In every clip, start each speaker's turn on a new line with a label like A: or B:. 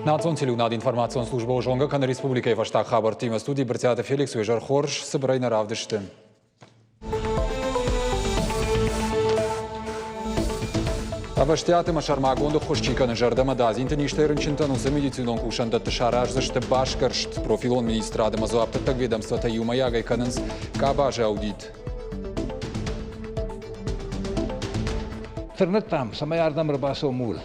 A: Национ телеуынад информацион службӕ зонгӕ кӕны республикӕйы фӕстаг хабӕрттимӕ. Студийы Брытъиаты Феликс уе зӕр хорз, цыбырӕй нӕ равдысты. Ӕвӕстиат ӕмӕ сӕрмагонд ӕххуыс чи кӕны зӕрдӕмӕ дадзинты низтӕй рынчынтӕн, уыцы медицинон кусӕндӕтты сараздзысты басгӕрст. Профилон министрад ӕмӕ дзуапдӕттӕг ведомствотӕ иумӕйагӕй кӕнынц къабазы аудит.
B: Тырныдтам, цӕмӕй ардӕм ӕрбацӕуӕм ууыл.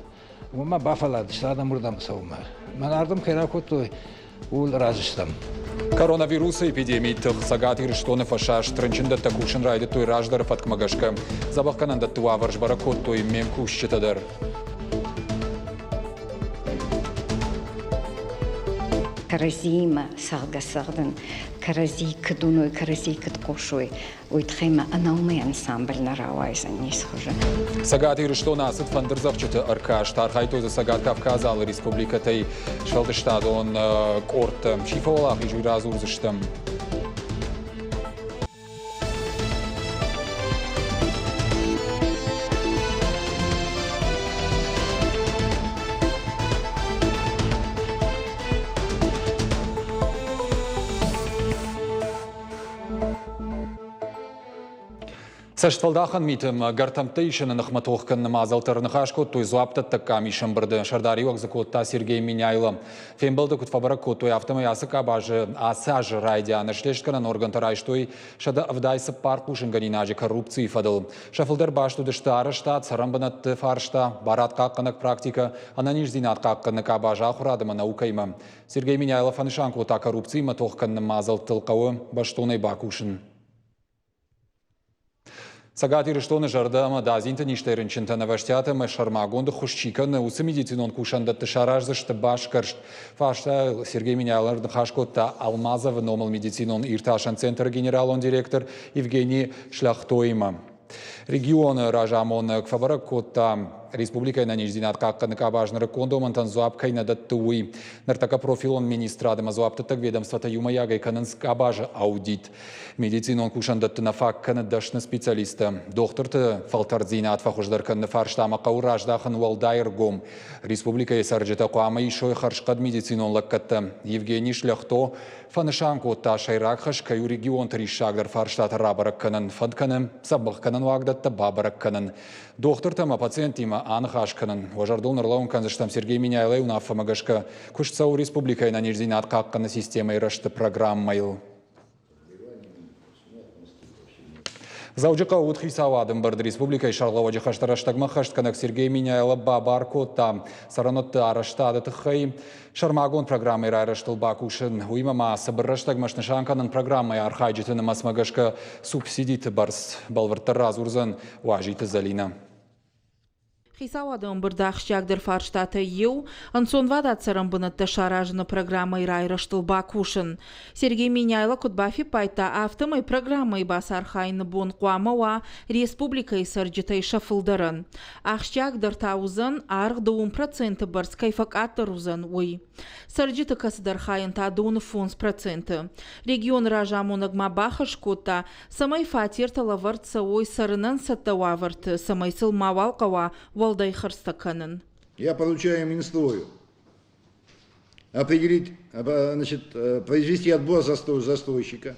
B: Уымӕ бафӕлладысты адӕм уырдӕм цӕуынмӕ. Мӕн ардӕм кӕй ракодтой, ууыл разы стӕм.
A: Коронавирусы эпидемийы тых Цӕгат Ирыстоны фӕсаст рынчындӕттӕ кусын райдыдтой раздӕры фӕткмӕ гӕсгӕ. Дзӕбӕхгӕнӕндӕтты уавӕр сбӕрӕг кодтой ме мкусджытӕ дӕр.
C: Кӕрӕдзиимӕ цӕгъгӕ-цӕгъдын, кӕрӕдзи куыд уыной, кӕрӕдзи куыд хъусой, уый тыххӕй мӕ ӕнӕуымӕй ансамбль нӕ рауайдзӕн ницы хуызы.
A: Цӕгат Ирыстоны ацыд фӕндырдзӕгъдджыты ӕркаст. Архайдтой дзы Цӕгат Кавказы алы республикӕтӕй сфӕлдыстадон къордтӕ. Чи фӕуӕлахиз, уый радзурдзыстӕм. Цӕстфӕлдахӕн миты ӕмӕ гӕртӕмттӕ исыны ныхмӕ тох кӕныны мадзӕлттӕ ӕрныхас кодтой дзуапдӕттӕг къамисы ӕмбырды. Сӕрдариуӕг дзы кодта Сергей Меняйло. Фембӕлды куыд фӕбӕрӕг кодтой, афтӕмӕй ацы къабазы ацы азы райдианы слестгӕнӕн органтӕ райстой 174 хъусынгӕнинаджы коррупцийы фӕдыл. Сӕ фылдӕр баст уыдысты арӕзтад, цӕрӕнбынӕтты фарста, барадхъахъхъӕнӕг практикӕ, ӕнӕниздзинад хъахъхъӕныны къабаз ахуырад ӕмӕ наукӕимӕ. Сергей Меняйло фӕнысан кодта, коррупциимӕ тох кӕныны мадзӕлттыл хъӕуы бӕстонӕй бакусын. Цӕгат Ирыстоны зӕрдӕ ӕмӕ дадзинты низтӕй рынчынтӕн ӕвӕстиат ӕмӕ сӕрмагонд ӕххуыс чи кӕны, уыцы медицинон кусӕндӕтты сараздзысты басгӕрст. Фарстайыл Сергей Меняйло ныхас кодта Алмазовы номыл медицинон иртасӕн центры генералон директор Евгений Шляхтоимӕ. Регионы разамонӕг фӕбӕрӕг кодта, республикӕйы ӕнӕниздзинад хъахъхъӕныны къабаз нырыккон домӕнтӕн дзуапп кӕй нӕ дӕтты, уый. Ныртӕккӕ профилон министрад ӕмӕ дзуапдӕттӕг ведомствотӕ иумӕйагӕй кӕнынц къабазы аудит. Медицинон кусӕндӕтты нӕ фаг кӕны дӕсны специалисттӕ. Дохтырты фӕлтӕрддзинад фӕхуыздӕр кӕныны фарстамӕ хъӕуы раздахын уӕлдай ӕргом. Республикӕйы цӕрджытӕ хъуамӕ исой хӕрзхъӕд медицинон лӕггӕдтӕ. Евгений Шляхто фӕнысан кодта, сӕйраг хӕс кӕй у регионты риссагдӕр фарстатӕ рабӕрӕг кӕнын, фӕнд кӕны дзӕбӕхгӕнӕн уагдӕттӕ бабӕрӕг кӕнын, дохтыртӕ ӕмӕ пациенттимӕ аныхас кӕнын. Уӕ зӕрдыл ныллӕууын кӕндзыстӕм Сергей Меняйлойы уынаффӕмӕ гӕсгӕ куыст цӕуы республикӕйы ӕнӕниздзинад хъахъхъӕныны системӕйы рӕзты программӕйыл. Дзӕуджыхъӕуы уыд хицауады ӕмбырд. Республикӕйы сӕргълӕууӕджы хӕстӕ рӕстӕгмӕ хӕстгӕнӕг Сергей Меняйло бабар кодта цӕрӕнуӕтты арӕзтады тыххӕй сӕрмагонд программӕйы райрӕзтыл бакусын. Уыимӕ ма цыбыр рӕстӕгмӕ снысан кӕнын программӕйы архайджыты нымӕцмӕ гӕсгӕ субсидиты бӕрц. Бӕлвырддӕр радзурдзӕн Уазиты Зӕлинӕ.
D: Хицауады ӕмбырды ахсджиагдӕр фарстатӕй иу – ӕнцонвадат цӕрӕнбынӕттӕ саразыны программӕйы райрӕзтыл бакусын. Сергей Меняйло куыд бафиппайдта, афтӕмӕй программӕйы бацархайыны бон хъуамӕ уа республикӕйы цӕрджытӕй сӕ фылдӕрӕн. Ахсджиагдӕр та уыдзӕн, аргъ 2% бӕрц кӕй фӕкъаддӕр уыдзӕн, уый. Цӕрджыты кӕцыдӕр хайӕн та доны 5%. Регионы разамонӕг ма бахӕс кодта, цӕмӕй фатертӕ лӕвӕрд цӕуой цӕрынӕн цӕттӕ уавӕрты, цӕмӕй сыл мауал хъӕуа уӕлдай хӕрдзтӕ кӕнын.
E: Я поручаю Минстрою определить, значит, произвести отбор застройщика.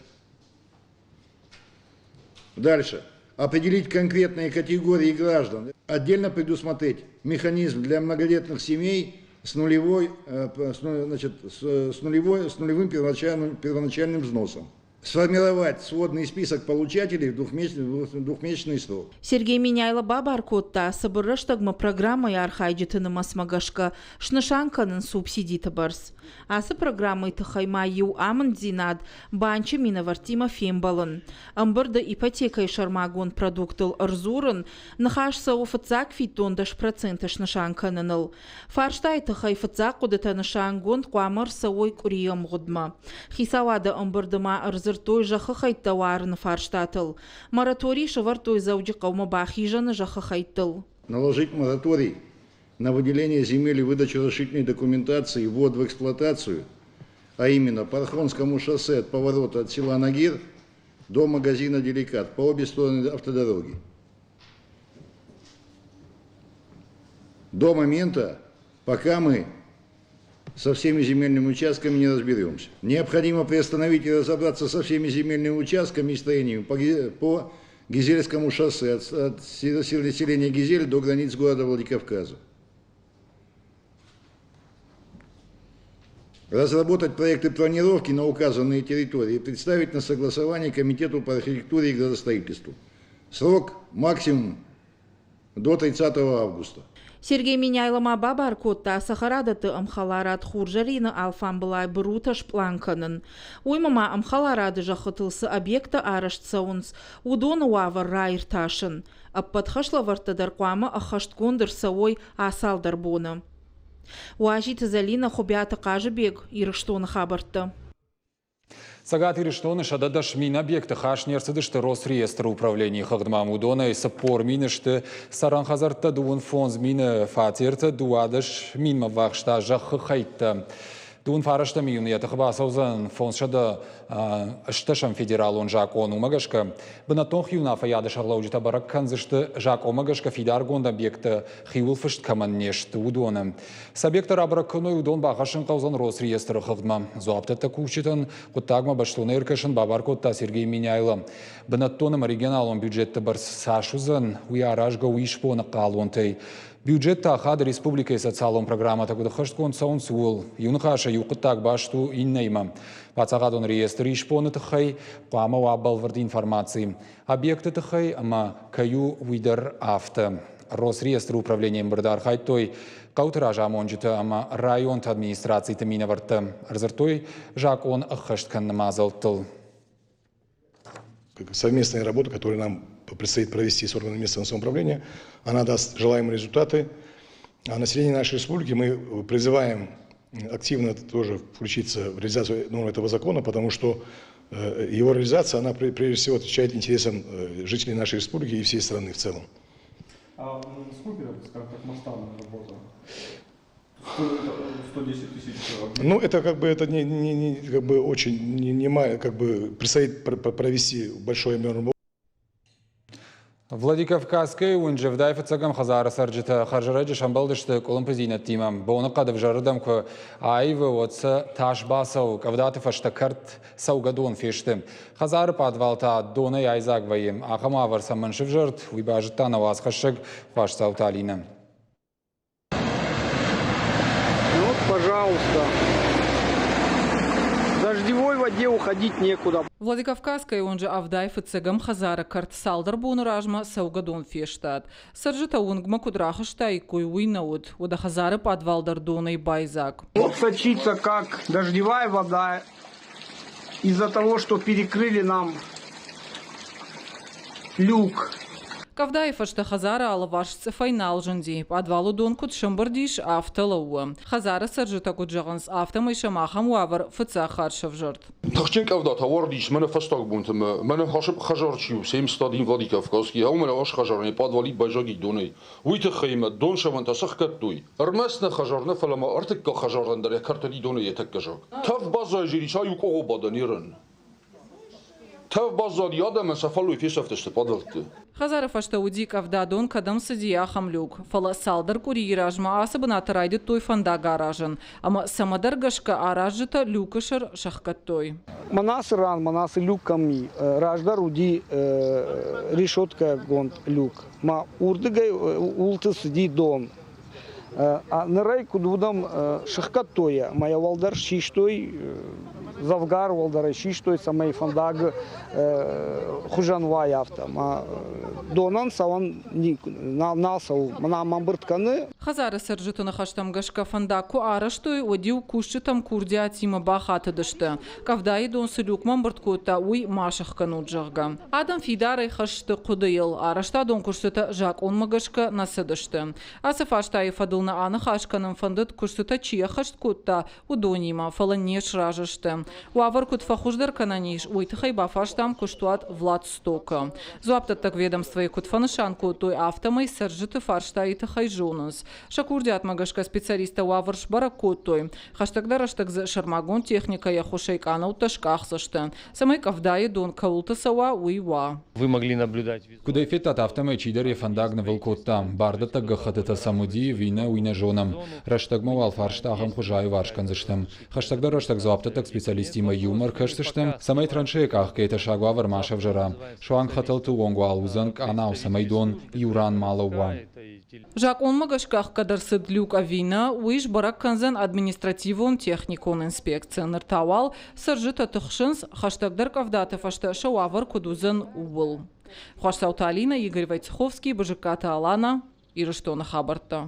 E: Дальше. Определить конкретные категории граждан. Отдельно предусмотреть механизм для многодетных семей с, нулевой, значит, с, нулевой, с нулевым первоначальным, первоначальным взносом сформировать сводный список получателей в двухмесячный, двухмесячный срок.
D: Сергей Меняйло бабар кодта, цыбыр рӕстӕгмӕ программӕйы архайджыты нымӕцмӕ гӕсгӕ снысан кӕнын субсидиты бӕрц. Ацы программӕйы тыххӕй ма иу амынддзинад банчы минӕвӕрттимӕ фембӕлын. Ӕмбырды ипотекӕйы сӕрмагонд продуктыл ӕрдзурын, ныхас цӕуы фыццаг фиддон 10% снысан кӕныныл. Фарстайы тыххӕй фыццаг хъуыдытӕ нысангонд хъуамӕ ӕрцӕуой къуырийы ӕмгъуыдмӕ. Хицауады ӕмбырды ма ӕрдзырдтой зӕххы хӕйттӕ уарыны фарстатыл. Мораторий сӕвӕрдтой Дзӕуджыхъӕумӕ бахизӕны зӕххы хӕйттыл.
E: Наложить мораторий на выделение земель и выдачу разрешительной документации и ввод в эксплуатацию, а именно по Архонскому шоссе от поворота от села Нагир до магазина «Деликат» по обе стороны автодороги. До момента, пока мы со всеми земельными участками не разберемся. Необходимо приостановить и разобраться со всеми земельными участками и строениями по Гизельскому шоссе от селения Гизель до границ города Владикавказа. Разработать проекты планировки на указанные территории и представить на согласование Комитету по архитектуре и градостроительству. Срок максимум до 30 августа.
D: Сергей Меняйло ма бабар кодта цӕхӕрадӕтты ӕмхӕларад Хурзӕрины алфамбылай бырутӕ спълан кӕнын. Уыимӕ ма ӕмхӕларады зӕххытыл цы объекттӕ арӕзт цӕуынц, уыдоны уавӕр раиртасын. Ӕппӕт хӕслӕвӕрдтӕ дӕр хъуамӕ ӕххӕстгонд ӕрцӕуой ацалдӕр боны. Уазиты Зӕлинӕ, Хуыбиаты Хъазыбег, Ирыстоны хабӕрттӕ.
A: Цӕгат Ирыстоны 110 000 объекты хаст не рцыдысты Росреестры управленийы хыгъдмӕ. Уыдонӕй 40 000 сты цӕрӕн хӕдзӕрттӕ, 35 000 фатертӕ, 12 000-мӕ ввахс та зӕххы хӕйттӕ. 19 июны йӕ тыхы бацӕудзӕн 508 федералон закъон. Уымӕ гӕсгӕ бынӕттон хиуынаффӕйады сӕргълӕуджытӕ бӕрӕг кӕндзысты закъонмӕ гӕсгӕ фидаргонд объекттӕ хиуыл фыст кӕмӕн не сты, уыдоны. Цы объекттӕ рабӕрӕг кӕной, уыдон бахӕссын хъӕудзӕн Росреестры хыгъдмӕ. Дзуапдӕттӕг кусджытӕн хъуыддагмӕ бӕстонӕй ӕркӕсын бабар кодта Сергей Меняйло. Бынӕттон ӕмӕ регионалон бюджетты бӕрц цас уыдзӕн, уый аразгӕ у исбоны хъалонтӕй. Бюджет та ахады республикӕйы социалон программӕтӕ куыд ӕххӕстгонд цӕуынц, ууыл. Иу ныхасӕй иу хъуыддаг баст у иннӕимӕ. Паддзахадон реестры исбоны тыххӕй хъуамӕ уа бӕлвырд информаци. Объекты тыххӕй ӕмӕ кӕй у, уый дӕр афтӕ. Росреестры управленийы ӕмбырды архайдтой хъӕуты разамонджытӕ ӕмӕ районты администрациты минӕвӕрттӕ. Ӕрдзырдтой закъон ӕххӕст кӕныны мадзӕлттыл.
F: Совместная работа, которую нам предстоит провести с органами местного самоуправления, она даст желаемые результаты. А население нашей республики мы призываем активно тоже включиться в реализацию норм этого закона, потому что его реализация, она прежде всего отвечает интересам жителей нашей республики и всей страны в целом.
G: А насколько это, скажем так, масштабная работа? 110 тысяч?
F: Ну, это как бы это не, не, не как бы очень не, не как бы предстоит провести большой объем работы.
A: Владикавказскӕйы уынджы ӕвдай фыццӕгӕм хӕдзары цӕрджытӕ хӕрзӕрӕджы сӕмбӕлдысты къуылымпыдзинӕдтимӕ. Боныхъӕд ӕвзӕрырдӕм куы аивы, уӕд сӕ тас бацӕуы, къӕвдаты фӕстӕ кӕрт цӕугӕдон фесты. Хӕдзары пъадвал та донӕй айдзаг вӕййы. Ахӕм уавӕр цӕмӕн сывзӕрд, уый базыдта нӕ уацхӕссӕг Хуасдзауты Алинӕ.
H: Вот, пожалуйста. В дождевой воде уходить некуда.
I: Владикавказскӕйы уынджы ӕвдай фыццӕгӕм хӕдзары кӕрт цалдӕр боны размӕ цӕугӕдон фестад. Цӕрджытӕ уынгмӕ куыд рахызтаиккой, уый нӕ уыд. Уӕдӕ хӕдзары пъадвал дӕр донӕй байдзаг.
H: Вот сочится как дождевая вода из-за того, что перекрыли нам люк.
I: Къӕвдайы фӕстӕ хӕдзары алыварс цъыфӕй нал зынди. Пъадвалы дон куыд сӕмбырд ис, афтӕ лӕууы. Хӕдзары цӕрджытӕ куыд зӕгъынц, афтӕмӕй сӕм ахӕм уавӕр фыццаг хатт сӕвзӕрд.
J: Тыхджын къӕвдатӕ уардис мӕнӕ фӕстаг бонты мӕ мӕнӕ хӕзар чи у, Семстадин Владикавказский, ау мӕнӕ ас хӕзарӕй пъадвали байзади донӕй. Уый тыххӕй мӕ донсӕвӕнтӕ сӕхгӕдтой. Ӕрмӕст нӕ хӕзар нӕ, фӕлӕ ма ӕртыккаг хӕзарӕн дӕр йӕ кӕртӕди донӕй йӕ тӕккӕ заг. Тӕф баззайы иу къогъобадӕн ерын. Тӕв баззади адӕмӕн сӕ фӕллой фесӕфтысты пъадвӕлтты.
I: Хӕдзары фӕстӕ уыди къӕвдадон, кӕдӕм цыди, ахӕм люк. Фӕлӕ цалдӕр къуырийы размӕ ацы бынаты райдыдтой фӕндаг аразын. Ӕмӕ цӕмӕдӕр гӕсгӕ аразджытӕ люкы сӕр сӕхгӕдтой.
H: Мӕнӕ ацы ран, мӕнӕ ацы люк кӕм и, раздӕр уыди решеткӕгонд люк. Ма уырдыгӕй улты цыди дон. Ныр ӕй куыд уыдам сыхгӕдтой ӕмӕ йӕ уӕлдӕр систой, дзӕвгар уӕлдӕр ӕй систой, цӕмӕй фӕндаг хуызӕн уай афтӕ. Ӕмӕ донӕн цӕуӕн нал цӕуы, мӕнӕ ам ӕмбырд кӕны.
I: Хӕдзары цӕрджыты ныхӕстӕм гӕсгӕ фӕндаг куы арӕзтой, уӕд-иу кусджытӕм курдиатимӕ бахатыдысты. Къӕвдайы дон цы люкмӕ ӕмбырд кодта, уый ма сӕхгӕнут, зӕгъгӕ. Адӕм фидарӕй хӕсты хъуыдыйыл арӕзтадон куыстытӕ закъонмӕ гӕсгӕ нӕ цыдысты. Ацы фарстайы фӕдыл нӕ аныхас кӕнын фӕндыд, куыстытӕ чи ӕххӕст кодта, уыдонимӕ, фӕлӕ не сразы сты. Уавӕр куыд фӕхуыздӕр кӕнӕн ис, уый тыххӕй бафарстам куыстуат Владсток-ы. Дзуапдӕттӕг ведомствойы куыд фӕнысан кодтой, афтӕмӕй цӕрджыты фарстайы тыххӕй зонынц. Сӕ курдиатмӕ гӕсгӕ специалисттӕ уавӕр сбӕрӕг кодтой. Хӕстӕгдӕр рӕстӕг дзы сӕрмагонд техникӕйы ӕххуысӕй къанӕуттӕ скъахдзысты, цӕмӕй къӕвдайы дон кӕуылты цӕуа, уый уа.
K: Вы могли наблюдать.
A: Куыд ӕй федтат, афтӕмӕй чидӕр йӕ фӕндаг нывыл кодта. Бардӕттӕг гӕххӕттытӕ сӕм уыди ӕви нӕ, уый нӕ зонӕм. Рӕстӕгмӕ уал фарста ахӕм хуызы аиуварс кӕндзыстӕм. Хӕстӕгдӕр рӕстӕг дзуапдӕттӕг специалисттимӕ иумӕ ӕркӕсдзыстӕм, цӕмӕй траншейы къахгӕйы тӕссаг уавӕр ма сӕвзӕра. Суанг хӕтӕлты онг уал уыдзӕн къанау, цӕмӕй дон иу ран ма лӕууа.
I: Закъонмӕ гӕсгӕ ӕхгӕд ӕрцыд люк ӕви нӕ, уый сбӕрӕг кӕндзӕн административон-техникон инспекци. Ныр та уал цӕрджытӕ тыхсынц, хӕстӕгдӕр къӕвдаты фӕстӕ сӕ уавӕр куыд уыдзӕн, ууыл. Хуасдзауты Алинӕ, Игорь Войцеховский, Бызыккаты Алана, Ирыстоны хабӕрттӕ.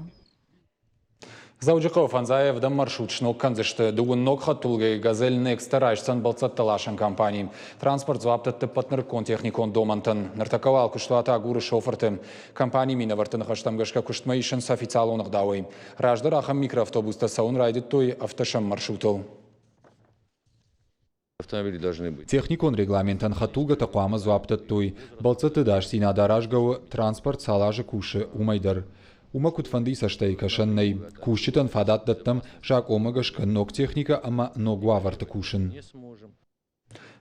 A: Дзӕуджыхъӕуы фӕндзай ӕвдӕм маршрут сног кӕндзысты. Дыууын ног хӕдтулгӕйы «Газель Next» райсдзӕн бӕлццӕттӕ ласӕн компани. Транспорт дзуапп дӕтты ӕппӕт нырыккон техникон домӕнтӕн. Ныртӕккӕ уал куыстуат агуры шофырты. Компанийы минӕвӕртты ныхӕстӕм гӕсгӕ куыстмӕ исынц официалон ӕгъдауӕй. Раздӕр ахӕм микроавтобустӕ цӕуын райдыдтой ӕвддӕсӕм маршрутыл. Техникон регламентӕн хӕдтулгӕтӕ хъуамӕ дзуапп дӕттой. Бӕлццӕтты ӕдасдзинад аразгӕ у, транспорт цал азы кусы, уымӕй дӕр. Уымӕ куыдфӕндыйы цӕстӕй кӕсӕн нӕй. Кусджытӕн фадат дӕттӕм закъонмӕ гӕсгӕ ног техникӕ ӕмӕ ног уавӕрты кусын.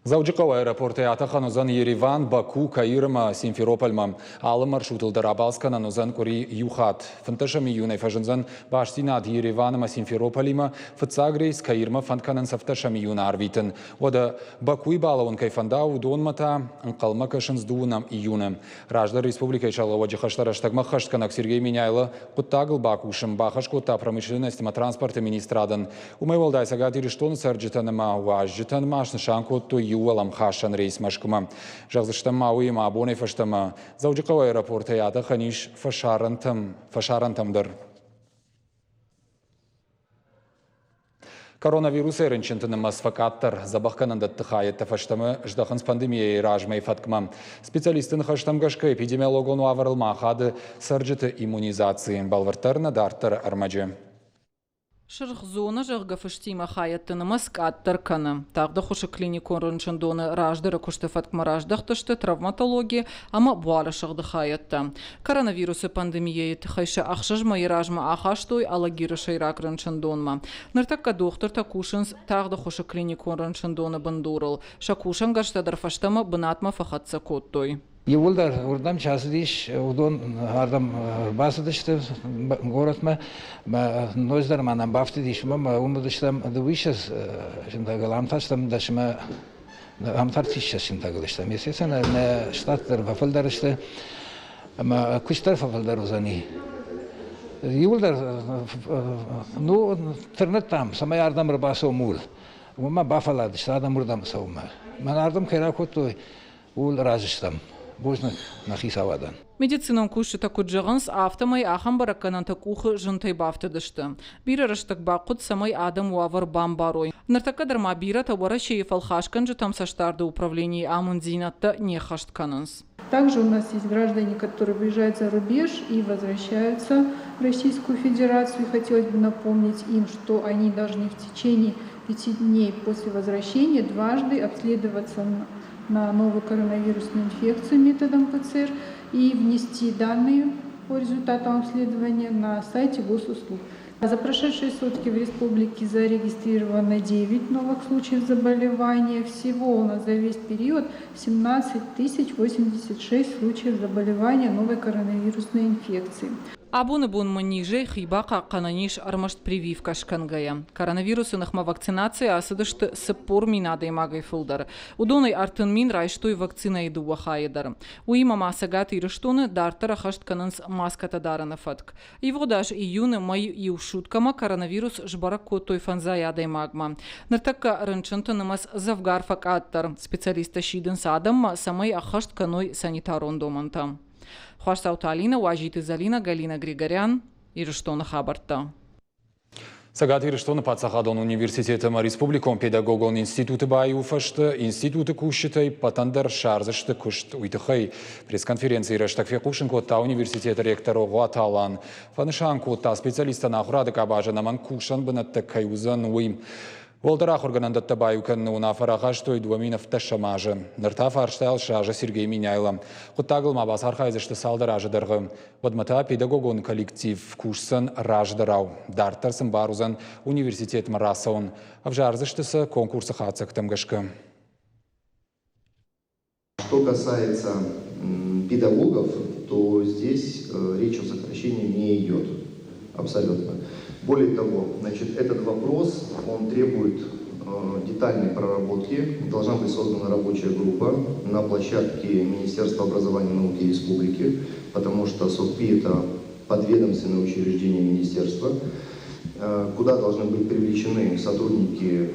A: Дзӕуджыхъӕуы аэропортӕй атӕхӕн уыдзӕн Ереван, Баку, Каир ӕмӕ Симферопольмӕ. Алы маршрутыл дӕр абалц кӕнӕн уыдзӕн къуыри иу хатт. 15 июнӕй фӕзындзӕн бастдзинад Ереван ӕмӕ Симферополимӕ. Фыццаг рейс Каирмӕ фӕнд кӕнынц 17 июны арвитын. Уӕдӕ Бакуйы балӕууын кӕй фӕнда, уыдонмӕ та ӕнхъӕлмӕ кӕсынц дыууынӕм июны. Раздӕр республикӕйы сӕргълӕууӕджы хӕстӕ рӕстӕгмӕ ӕххӕстгӕнӕг Сергей Меняйло хъуыддагыл бакусын бахӕс кодта промышленность ӕмӕ транспорты министрадӕн. Уымӕй уӕлдай Цӕгат Ирыстоны цӕрджытӕн ӕмӕ уазджытӕн ма снысан кодтой иу уӕлӕмхасӕн рейс Мӕскуымӕ. Зӕгъдзыстӕм ма уыимӕ абонӕй фӕстӕмӕ Дзӕуджыхъӕуы аэропортӕй атӕхӕн ис фӕсарӕнтӕм дӕр. Коронавирусӕй рынчынты нымӕц фӕкъаддӕр. Дзӕбӕхгӕнӕндӕтты хайӕдтӕ фӕстӕмӕ здӕхынц пандемийӕйы размӕйы фӕткмӕ. Специалистты ныхӕстӕм гӕсгӕ эпидемиологон уавӕрыл ма ахады цӕрджыты иммунизаци. Бӕлвырддӕр нӕ дарддӕры ӕрмӕджы.
I: Сырх зона, зӕгъгӕ, фыстимӕ хайӕдты нымӕц къаддӕр кӕны. Тагъд ӕххуысы клиникон рынчындоны раздӕры куысты фӕткмӕ раздӕхтысты травматологи ӕмӕ буары сыгъды хайӕдтӕ. Коронавирусы пандемийӕйы тыххӕй сӕ 6 мӕйы размӕ ахастой Алагиры сӕйраг рынчындонмӕ. Ныртӕккӕ дохтыртӕ кусынц тагъд ӕххуысы клиникон рынчындоны бындурыл. Сӕ кусӕнгӕрзтӕ дӕр фӕстӕмӕ бынатмӕ фӕхӕццӕ кодтой.
B: Иууылдӕр уырдӕм чи ацыдис, уыдон ардӕм ӕрбацыдысты горӕтмӕ. Ноджыдӕр ма нӕм бафтыдис уымӕ, уым уыдыстӕм дыууиссӕдз сынтӕгыл, ам та стӕм дӕсмӕ, ам та ӕртиссӕдз сынтӕгыл стӕм. Естественно, нӕ штат дӕр фӕфылдӕр сты ӕмӕ куыст дӕр фӕфылдӕр уыдзӕни. Иууылдӕр ну, тырныдтам, цӕмӕй ардӕм ӕрбацӕуӕм мур. Уымӕ бафӕлладысты адӕм уырдӕм цӕуынмӕ. Мӕн ардӕм кӕй ракодтой, ууыл разы стӕм. Бузныг нӕ хицауадӕн.
I: Медицинон кусджытӕ куыд зӕгъынц, афтӕмӕй ахӕм бӕрӕггӕнӕнтӕ къухы зынтӕй бафтыдысты. Бирӕ рӕстӕг бахъуыд, цӕмӕй адӕм уавӕр бамбарой. Ныртӕккӕ дӕр ма бирӕтӕ Уӕрӕсейы фӕлхасгӕнджытӕм цӕстдарды управленийы амынддзинӕдтӕ не ххӕст кӕнынц.
L: Также у нас есть граждане, которые выезжают за рубеж и возвращаются в Российскую Федерацию. Хотелось бы напомнить им, что они должны в течение 5 дней после возвращения дважды обследоваться на новую коронавирусную инфекцию методом ПЦР и внести данные по результатам обследования на сайте госуслуг. За прошедшие сутки в республике зарегистрировано 9 новых случаев заболевания. Всего у нас за весь период 17 086 случаев заболевания новой коронавирусной инфекцией.
I: Абоны бонмӕ низӕй хи бахъахъхъӕнӕн ис ӕрмӕст прививкӕ скӕнгӕйӕ. Коронавирусы ныхмӕ вакцинацийы ацыдысты 40 000 адӕймагӕй фылдӕр. Уыдонӕй 30 000 райстой вакцинӕйы дыууӕ хайы дӕр. Уыимӕ ма Цӕгат Ирыстоны дарддӕр ӕххӕст кӕнынц маскӕтӕ дарыны фӕтк. Ивгъуыд аз июны мӕй иу суткӕмӕ коронавирус сбӕрӕг кодтой фӕндзай адӕймагмӕ. Ныртӕккӕ рынчынты нымӕц дзӕвгар фӕкъаддӕр. Специалисттӕ сидынц адӕммӕ, цӕмӕй ӕххӕст кӕной санитарон домӕнтӕ. Хуасдзауты Алинӕ, Уазиты Зӕлинӕ, Галина Григорян, Ирыстоны хабӕрттӕ.
A: Цӕгат Ирыстоны паддзахадон университеты ӕмӕ республикон педагогон институты баиуы фӕстӕ институты кусджытӕй ппӕтӕн дӕр ссардзысты куыст. Уый тыххӕй пресс-конференцийы рӕстӕг фехъусын кодта университеты ректор Огъуаты Алан. Фӕнысан кодта, специалисттӕн ахуырады къабазы ӕнӕмӕнг кусӕн бынӕттӕ кӕй уыдзӕн, уый. Уӕлдӕр ахуыргӕнӕндӕттӕ баиу кӕныны уынаффӕ рахастой 2017 азы. Ныр та фарстайыл сразы Сергей Меняйло. Хъуыддагыл ма бацархайдзысты цалдӕр азы дӕргъы. Уӕдмӕ та педагогон коллектив кусдзӕн раздӕрау. Дарддӕр сын бар уыдзӕн университетмӕ рацӕуын. Ӕвзардзысты сӕ конкурсы хатдзӕгтӕм гӕсгӕ.
K: Что касается педагогов, то здесь речь о сокращении не идет абсолютно. Более того, значит, этот вопрос, он требует детальной проработки. Должна быть создана рабочая группа на площадке Министерства образования и науки Республики, потому что СОКПИ – это подведомственное учреждение министерства, куда должны быть привлечены сотрудники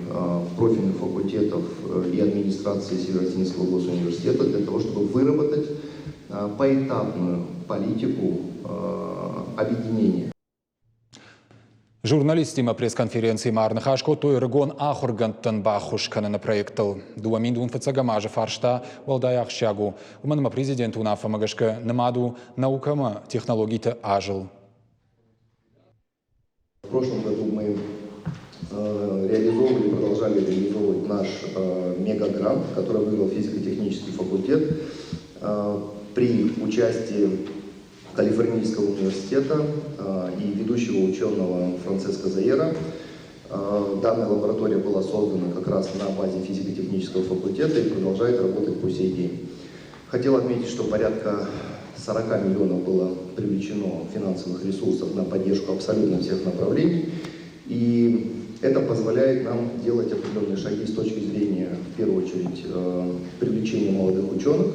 K: профильных факультетов и администрации Северо-Осетинского госуниверситета для того, чтобы выработать поэтапную политику объединения.
A: Журналисттимӕ пресс-конференцийы ма ӕрныхас кодтой ӕрыгон ахуыргӕндтӕн баххуыс кӕныны проектыл. 2000 фыццӕгӕм азы фарста уӕлдай ахсджиаг у, уымӕн ӕмӕ президенты уынаффӕмӕ гӕсгӕ нымад у наукӕмӕ технологиты азыл.
K: В прошлом году мы реализовывали, продолжали реализовывать наш мегагрант, который выиграл физико-технический факультет при участии Калифорнийского университета и ведущего ученого Франциско Заера. Данная лаборатория была создана как раз на базе физико-технического факультета и продолжает работать по сей день. Хотел отметить, что порядка 40 миллионов было привлечено финансовых ресурсов на поддержку абсолютно всех направлений. И это позволяет нам делать определенные шаги с точки зрения, в первую очередь, привлечения молодых ученых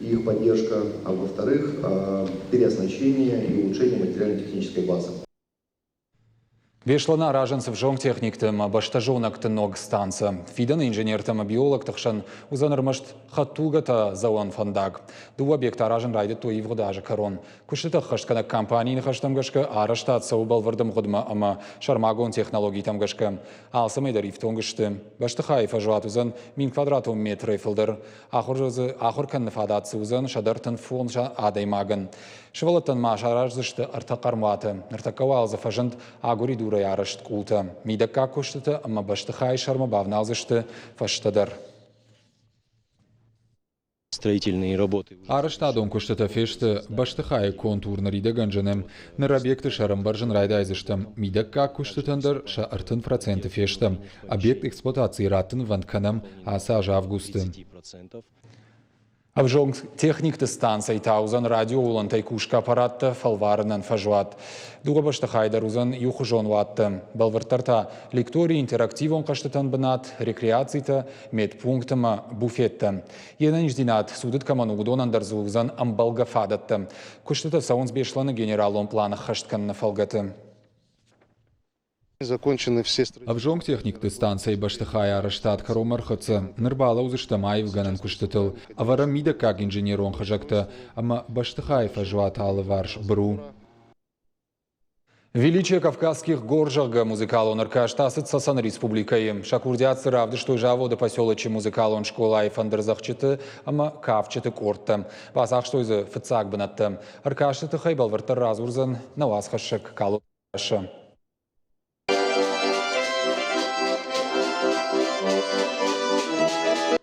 K: и их поддержка, а во-вторых, переоснащение и улучшение материально-технической базы.
A: Беслӕны аразынц ӕвзонг техникты ӕмӕ бӕстӕзонӕгты ног станцӕ. Фидӕны инженертӕ ӕмӕ биологты хсӕн уыдзӕн ӕрмӕст хӕдтулгӕтӕ дзӕуӕн фӕндаг. Дыууӕ объекты аразын райдыдтой ивгъуыд азы кӕрон. Куыстыты ӕххӕстгӕнӕг компанийы ныхӕстӕм гӕсгӕ арӕзтад цӕуы бӕлвырд ӕмгъуыдмӕ ӕмӕ сӕрмагонд технологитӕм гӕсгӕ. Алцӕмӕй дӕр ифтонг сты. Бӕстыхайы фӕзуат уыдзӕн 1000 квадратон метрӕй фылдӕр. Ахуыр кӕныны фадат цы уыдзӕн 135 адӕймагӕн. Сывӕллӕттӕн ма сараздзысты ӕртӕ хъӕрмуаты. Ныртӕккӕ уал дзы фӕзынд агуыридурӕй арӕзт къултӕ. Мидӕггаг куыстытӕ ӕмӕ бӕстыхайы сӕрмӕ бавналдзысты фӕстӕдӕр.
M: Строительные работы.
A: Арӕзтадон куыстытӕ фесты бӕстыхайы контур ныридӕгӕн зыны. Ныр объекты сӕр ӕмбӕрзын райдайдзыстӕм. Мидӕггаг куыстытӕн дӕр сӕ 30% фесты. Объект эксплуатацийы раттынвӕнд кӕнӕм ацы аз августы. Ӕвзонг техникты станцӕй та уыдзӕн радиоуылӕнтӕй кусгӕ аппараттӕ фӕлварынӕн фӕзуат. Дыууӕ бӕстыхайы дӕр уыдзӕн иухуызон уаттӕ. Бӕлвырддӕр та лекторийы интерактивон хъӕзтытӕн бынат, рекреацитӕ, медпункт ӕмӕ буфеттӕ. Йе нӕниздзинад цудыд кӕмӕн у, уыдонӕн дӕр дзы уыдзӕн ӕмбӕлгӕ фадӕттӕ. Куыстытӕ цӕуынц Беслӕны генералон план ӕххӕст кӕныны фӕлгӕты. Ӕвзонг техникты станцӕйы бӕстыхайы арӕзтад кӕронмӕ ӕрхӕццӕ. Ныр балӕудзыстӕм аивгӕнӕн куыстытыл, ӕвӕрӕм мидӕггаг инженерон хызӕгтӕ ӕмӕ бӕстыхайы фӕзуаты алыварс быру. Величие Кавказских гор, зӕгъгӕ, музыкалон ӕркаст ацыд Цӕцӕны республикӕйы. Сӕ курдиат дзы равдыстой заводы поселочы музыкалон скъолайы фӕндырдзӕгъдджыты ӕмӕ кафджыты къордтӕ. Бацахстой дзы фыццаг бынӕттӕ. Ӕркасты тыххӕй бӕлвырддӕр радзурдзӕн нӕ уацхӕссӕг Калоты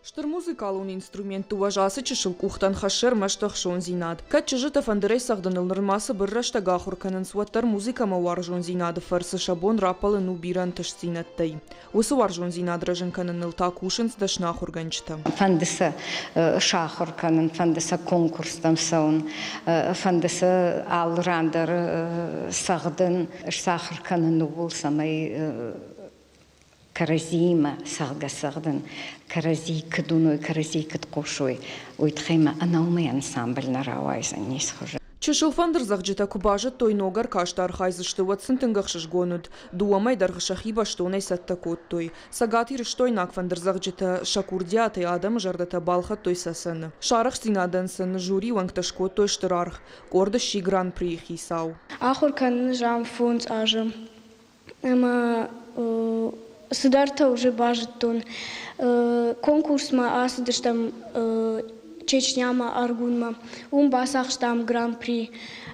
N: Стыр музыкалон инструментты уӕз ацы чысыл къухтӕн хӕссы ӕрмӕст ӕхсондзинад. Кӕд чызджытӕ фӕндырӕй цӕгъдыныл нырма цыбыр рӕстӕг ахуыр кӕнынц, уӕддӕр музыкӕмӕ уарзондзинады фӕрцы сӕ бон раппӕлын у бирӕ ӕнтыстдзинӕдтӕй. Уыцы уарзондзинад рӕзын кӕныныл та кусынц дӕсны ахуыргӕнджытӕ.
C: Фӕнды сӕ сахуыр кӕнын, фӕнды сӕ конкурстӕм цӕуын, фӕнды сӕ алы ран дӕр цӕгъдын, сахуыр кӕнын ууыл, цӕмӕй кӕрӕдзиимӕ цӕгъгӕ-цӕгъдын, кӕрӕдзи куыд уыной, кӕрӕдзи куыд хъусой, уый тыххӕй ма ӕнӕ уымӕй ансамбль нӕ рауайдзӕн ницы хуызы.
N: Чысыл фӕндырдзӕгъдджытӕ куы базыдтой, ног ӕркасты архайдзысты, уӕд сын тынг ӕхсызгон уыд. Дыууӕ мӕй дӕргъы сӕхи бӕстонӕй цӕттӕ кодтой. Цӕгатирыстойнаг фӕндырдзӕгъдджытӕ сӕ курдиатӕй адӕмы зӕрдӕтӕ балхӕдтой Цӕцӕны. Сӕ арӕхстдзинадӕн сын жюри уӕнгтӕ скодтой стыр аргъ. Къорд сси гран-прийы хицау.
O: Ахуыр кӕнын ӕз фондз азы ӕмӕ цыдӕртӕ уже базыдтон. Конкурсмӕ ацыдыстӕм. Чечнямӕ Аргунмӕ. Уым бацахстам гран-при.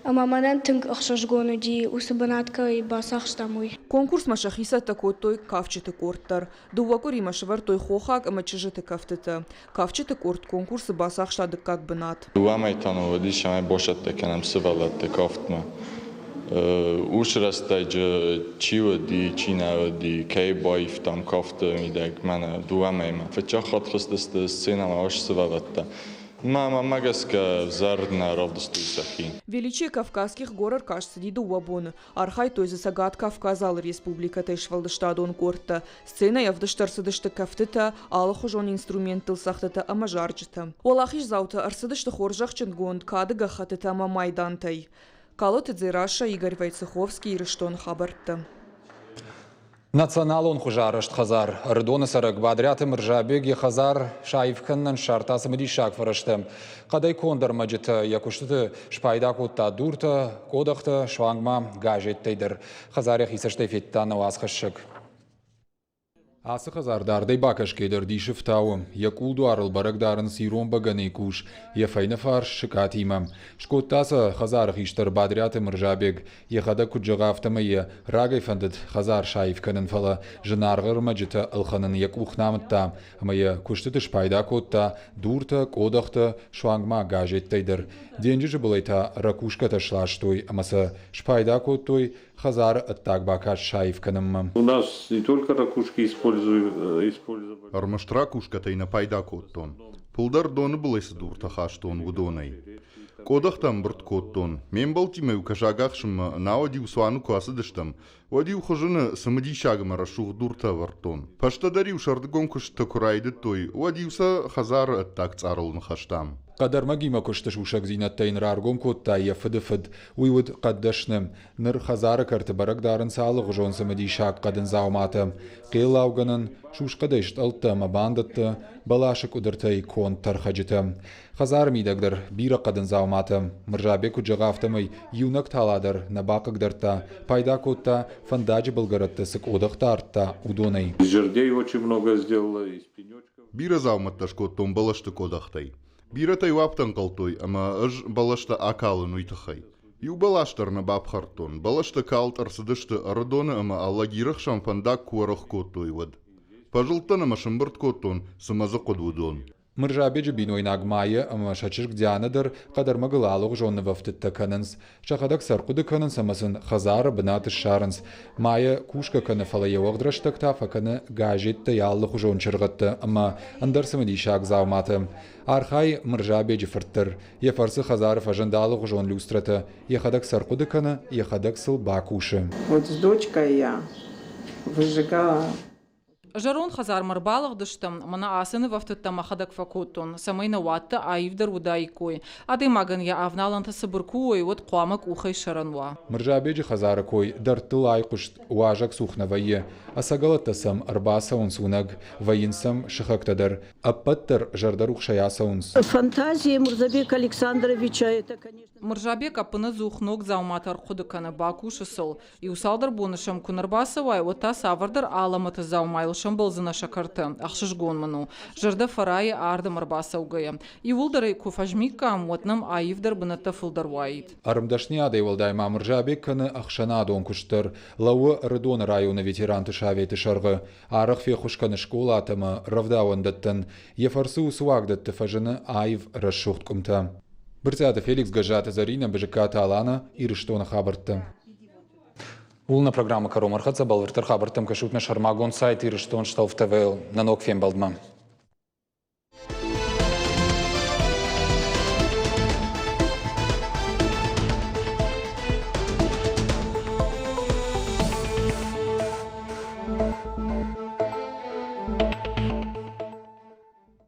O: Ӕмӕ мӕнӕн тынг ӕхсызгон уыди, уыцы бынат кӕй бацахстам, уый.
N: Конкурсмӕ сӕхи цӕттӕ кодтой кафджыты къорд дӕр. Дыууӕ къуыримӕ сӕвӕрдтой хохаг ӕмӕ чызджыты кӕфтытӕ. Кафджыты къорд конкурсы бацахста дыккаг бынат.
P: Дыууӕ мӕй та ныл уыдис, цӕмӕй босӕттӕ кӕнӕм сывӕллӕтты кафтмӕ. Уыцы рӕстӕджы чи уыди, чи нӕ уыди, кӕй баивтам кафты мидӕг, мӕнӕ дыууӕ мӕймӕ. Фыццаг хатт хызтысты сценӕмӕ ас сывӕллӕттӕ. Мӕ мӕмӕ гӕсгӕ ӕвзӕр нӕ равдыстой сӕхи.
N: Величие Кавказских гор ӕркаст цыди дыууӕ боны. Архайдтой дзы Цӕгат Кавказы алы республикӕтӕй сфӕлдыстадон къордтӕ. Сценӕйы ӕвдыст ӕрцыдысты кӕфтытӕ, алыхуызон инструменттыл цӕгъдтытӕ ӕмӕ зарджытӕ. Уӕлахиздзаутӕ ӕрцыдысты хорзӕхджынгонд кады гӕххӕттытӕ ӕмӕ майдантӕй. Калоты Дзерассӕ, Игорь Войцеховский, Ирыстоны хабӕрттӕ.
A: Националон хуызарӕзт хӕдзар. Ӕрыдоны цӕрӕг Бадриаты Мырзабег йӕ хӕдзар саив кӕнынӕн ссардта цымыдисаг фӕрӕзтӕ. Хъӕдӕй конд ӕрмӕджытӕ йӕ куыстыты спайда кодта дуртӕ, къодӕхтӕ, суанг ма газеттӕй дӕр. Хӕдзар йӕхи цӕстӕй федта нӕ уацхӕссӕг. Ацы хӕдзар дардӕй бакӕсгӕ дӕр дисы фтауы. Йӕ къулдуарыл бӕрӕг дарынц ирон бӕгӕныйы къус, йӕ фӕйнӕфарс сыкъатимӕ. Скодта сӕ хӕдзары хистӕр Бадриаты Мырзабег. Йӕхӕдӕг куыд зӕгъы, афтӕмӕй йӕ рагӕй фӕндыд хӕдзар саив кӕнын, фӕлӕ зынаргъ ӕрмӕджытӕ ӕлхӕнын йӕ къух нӕ амыдта ӕмӕ йӕ куыстыты спайда кодта дуртӕ, къодӕхтӕ, суанг ма газеттӕй дӕр. Денджызы былӕй та ракушкӕтӕ сластой ӕмӕ сӕ спайда кодтой хӕдзары ӕддаг бакаст саив кӕнынмӕ.
Q: У нас не только ракушки использовали.
R: Ӕрмӕст ракушкӕтӕй нӕ пайда кодтон. Фылдӕр доны былӕй цы дуртӕ хастон, уыдонӕй. Къодӕхтӕ ӕмбырд кодтон. Ме мбӕлттимӕ-иу кӕсаг ахсынмӕ, науӕд-иу цуаны куы ацыдыстӕм, уӕд-иу хызыны цымыдисаг ӕмӕ рӕсугъд дуртӕ ӕвӕрдтон. Фӕстӕдӕр-иу сӕрдыгон куыстытӕ куы райдыдтой, уӕд-иу сӕ хӕдзары ӕддаг цъарыл ныхӕстам.
A: Хъӕдӕрмӕгимӕ куысты сусӕгдзинӕдтӕ йын раргом кодта йӕ фыдыфыд. Уый уыд хъӕддӕсны. Ныр хӕдзары кӕрты бӕрӕг дарынц алыгъуызон цымыдисаг хъӕдын дзауматӕ. Хъеллаугӕнӕн, сусхъӕдӕй стъӕлттӕ ӕмӕ бандӕттӕ, бӕласы къуыдыртӕй конд тӕрхӕджытӕ. Хӕдзары мидӕг дӕр бирӕ хъӕдын дзауматӕ. Мырзабег куыд зӕгъы, афтӕмӕй иунӕг тала дӕр нӕ бахъыгдардта, пайда кодта, фӕндаджы былгӕрӕтты цы къодӕхтӕ ардта, уыдонӕй.
Q: Жердей очень много сделала, из пенечков.
R: Бирӕ дзаумӕттӕ скодтон бӕлӕсты къодӕхтӕй. Бирӕтӕ-иу афтӕ ӕнхъӕлдтой, ӕмӕ ӕз бӕлӕстӕ акалын уый тыххӕй. Иу бӕлас дӕр нӕ бафхӕрдтон. Бӕлӕстӕ калд ӕрцыдысты Ӕрыдоны ӕмӕ Алагиры хсӕн фӕндаг куы уӕрӕх кодтой, уӕд. Фӕзылдтӕн ӕмӕ сӕмбырд кодтон, цы мӕ дзы хъуыд, уыдон.
A: Мырзабеджы бинойнаг Майя ӕмӕ сӕ чызг Дианӕ дӕр хъӕдӕрмӕгыл алыгъуызон нывӕфтыдтӕ кӕнынц. Сӕхӕдӕг сӕ ӕрхъуыды кӕнынц ӕмӕ сын хӕдзары бынат ссарынц. Майя кусгӕ кӕны, фӕлӕ йӕ уӕгъд рӕстӕг та фӕкӕны газеттӕй алыхуызон чыргъӕдтӕ ӕмӕ ӕндӕр цымыдисаг дзауматӕ. Архайы Мырзабеджы фырт дӕр. Йӕ фӕрцы хӕдзары фӕзынд алыгъуызон люстрӕтӕ, йӕхӕдӕг сӕ ӕрхъуыды кӕны, йӕхӕдӕг сыл бакусы.
S: Вот с дочкой я выжигала.
I: Зӕронд хӕдзармӕ ӕрбалыгъдыстӕм, мӕнӕ ацы нывӕфтыдтӕ мӕхӕдӕг фӕкодтон, цӕмӕй нӕ уаттӕ аивдӕр уыдаиккой. Адӕймагӕн йӕ авналӕнтӕ цыбыр куы уой, уӕд хъуамӕ къухӕй сӕрӕн уа.
A: Мырзабеджы хӕдзары кой дӕрдтыл айхъуыст, уазӕг цух нӕ вӕййы. Ӕцӕгӕлӕттӕ сӕм ӕрбацӕуынц уынӕг, вӕййынц сӕм сыхӕгтӕ дӕр. Ӕппӕт дӕр зӕрдӕрухсӕй ацӕуынц.
T: Фантазия Мурзабека Александровича это, конечно...
I: Мырзабек ӕппынӕдзух ног дзауматӕ ӕрхъуыды кӕны, бакусы сыл. Иу цалдӕр боны сӕм куы нӕ рбацӕуай, уӕд та цавӕрдӕр алӕмӕты дзаумайыл сӕмбӕлдзынӕ сӕ кӕрты. Ӕхсызгон мын у. Зӕрдӕ фӕрайы ардӕм ӕрбацӕугӕйӕ. Иууылдӕр ӕй куы фӕзмиккам, уӕд нӕм аивдӕр бынӕттӕ фылдӕр уаид.
A: Ӕрмдӕсныйадӕй уӕлдай ма Мырзабег кӕны ӕхсӕнадон куыст дӕр. Лӕууы Ӕрыдоны районы ветеранты советы сӕргъы. Арӕх феххуыс кӕны скъолатӕ ӕмӕ рӕвдауӕндӕттӕн. Йӕ фӕрцы уыцы уагдӕтты фӕзыны аив рӕсугъд къуымтӕ. Брытъиаты Феликс, Гӕззаты Зӕринӕ, Бызыккаты Алана, Ирыстоны хабӕрттӕ. Ууыл нӕ программӕ кӕрон ӕрхӕццӕ бӕлвырддӕр хабӕрттӕм кӕсут нӕ сӕрмагонд сайт Ирыстон Шталф ТВ-йыл. Нӕ ног фембӕлдмӕ.